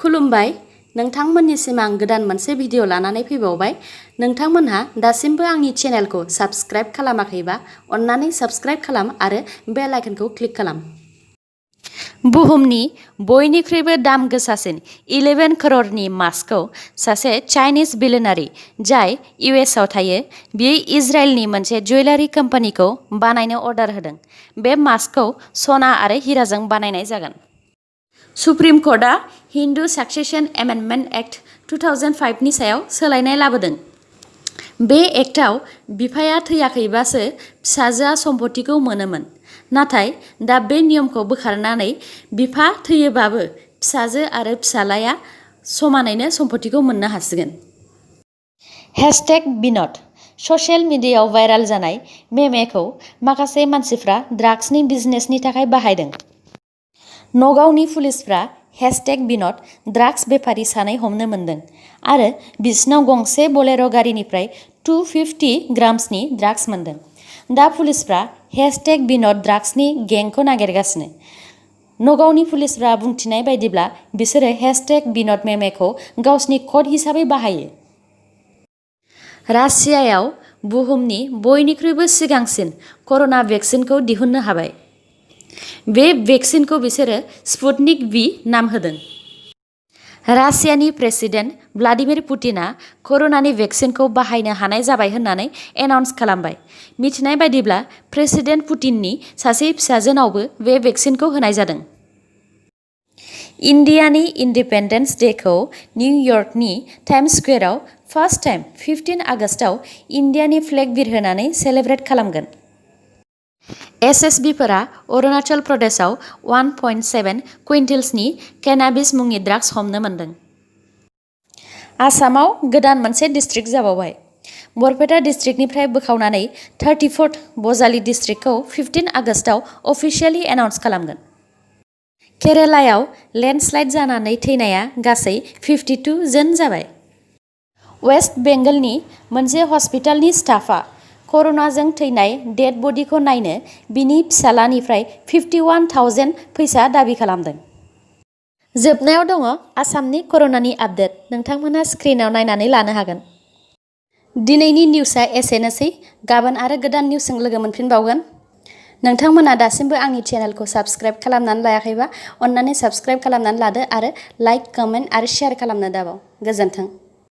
खुलुमबाय नोंथांमोननिसिम आं गोदान मोनसे भिडिअ लानानै फैबावबाय। नोंथांमोनहा दासिमबो आंनि चेनेलखौ साबस्क्राइब खालामाखैबा अन्नानै साबस्क्राइब खालाम आरो बेल आइकनखौ क्लिक खालाम। बुहुमनि बयनिख्रुइबो दाम गोसासिन 11 करोड़नि मास्कखौ सासे चाइनिज बिलियनारि जाय US आव थायो बियो इजराइलनि मोनसे जुवेलारि कम्पानिखौ बानायनो अर्डार होदों। बे मास्कखौ सना आरो हिराजों बानायनाय जागोन। सुप्रीम कर्टआ हिन्दु सक्सेसन एमेन्डमेन्ट एक्ट 2005 नि सायाव सोलायनाय लाबोदों। बे एक्टआव बिफाया थैयाखैबासो फिसाजोआ सम्पथिखौ मोनोमोन। नाथाय दा बे नियमखौ बोखारनानै बिफा थैयोबाबो फिसाजो आरो फिसालाया समानैनो सम्पथिखौ मोननो हासिगोन। #बिन'द ससियेल मिडियायाव भाइराल जानाय मेमेखौ माखासे मानसिफ्रा ड्राग्सनि बिजनेसनि थाखाय बाहायदों। नगावनि पुलिसफ्रा #बिन'द ड्राग्स बेफारि सानै हमनो मोनदों आरो बिसिनाव गंसे बलेर' गारिनिफ्राय 250 ग्राम्सनि ड्राग्स मोनदों। दा पुलिसफ्रा #बिन'द ड्राग्सनि गेंखौ नागिरगासिनो। नगावनि पुलिसफ्रा बुंथिनाय बायदिब्ला बिसोरो #बिन'द मेमेखौ गावसिनि क'ड हिसाबै बाहायो। रासियायाव बुहुमनि बयनिख्रुइबो सिगांसिन कर'ना भेक्सिनखौ दिहुननो हाबाय। बे भेक्सिनखौ बिसोरो स्पुटनिक V नाम होदों। रासियानि प्रेसिडेन्ट व्लादिमिर पुतिनआ कर'नानि भेक्सिनखौ बाहायनो हानाय जाबाय होननानै एनाउन्स खालामबाय। मिथिनाय बायदिब्ला प्रेसिडेन्ट पुतिननि सासे फिसाजोनावबो बे भेक्सिनखौ होनाय जादों। इन्डियानि इन्डिपेन्डेन्स डेखौ निउयर्कनि टाइम्स स्कुवेराव फार्स्ट टाइम 15 आगस्टआव इन्डियानि फ्लेग बिरहोनानै सेलेब्रेट खालामगोन। SSBफोरा अरुणाचल प्रदेशआव 1.7 कुइन्टेल्सनि केनाबिस मुंनि ड्राग्स हमनो मोनदों। आसामाव गोदान मोनसे डिस्ट्रिक्ट जाबावबाय। बरपेटा डिस्ट्रिक्टनिफ्राय बोखावनानै 34th बजालि डिस्ट्रिक्टखौ 15 आगस्टआव अफिसियेलि एनाउन्स खालामगोन। केरालायाव लेन्डस्लाइड जानानै थैनाया गासै 52 जन जाबाय। वेस्ट बेंगलनि मोनसे हस्पिटालनि स्टाफआ कर'नाजों थैनाय डेड बडिखौ नायनो बिनि फिसालानिफ्राय 51,000 फैसा दाबि खालामदों। जोबनायाव दङ आसामनि कर'नानि आपडेट। नोंथांमोनहा स्क्रिनाव नायनानै लानो हागोन। दिनैनि निउसआ एसेनोसै। गाबोन आरो गोदान निउसजों लोगो मोनफिनबावगोन। नोंथांमोना दासिमबो आंनि चेनेलखौ साबस्क्राइब खालामनानै लायाखैबा अन्नानै साबस्क्राइब खालामनानै लादो आरो लाइक, कमेन्ट आरो शेयार खालामनो दाबाव। गोजोन्थों।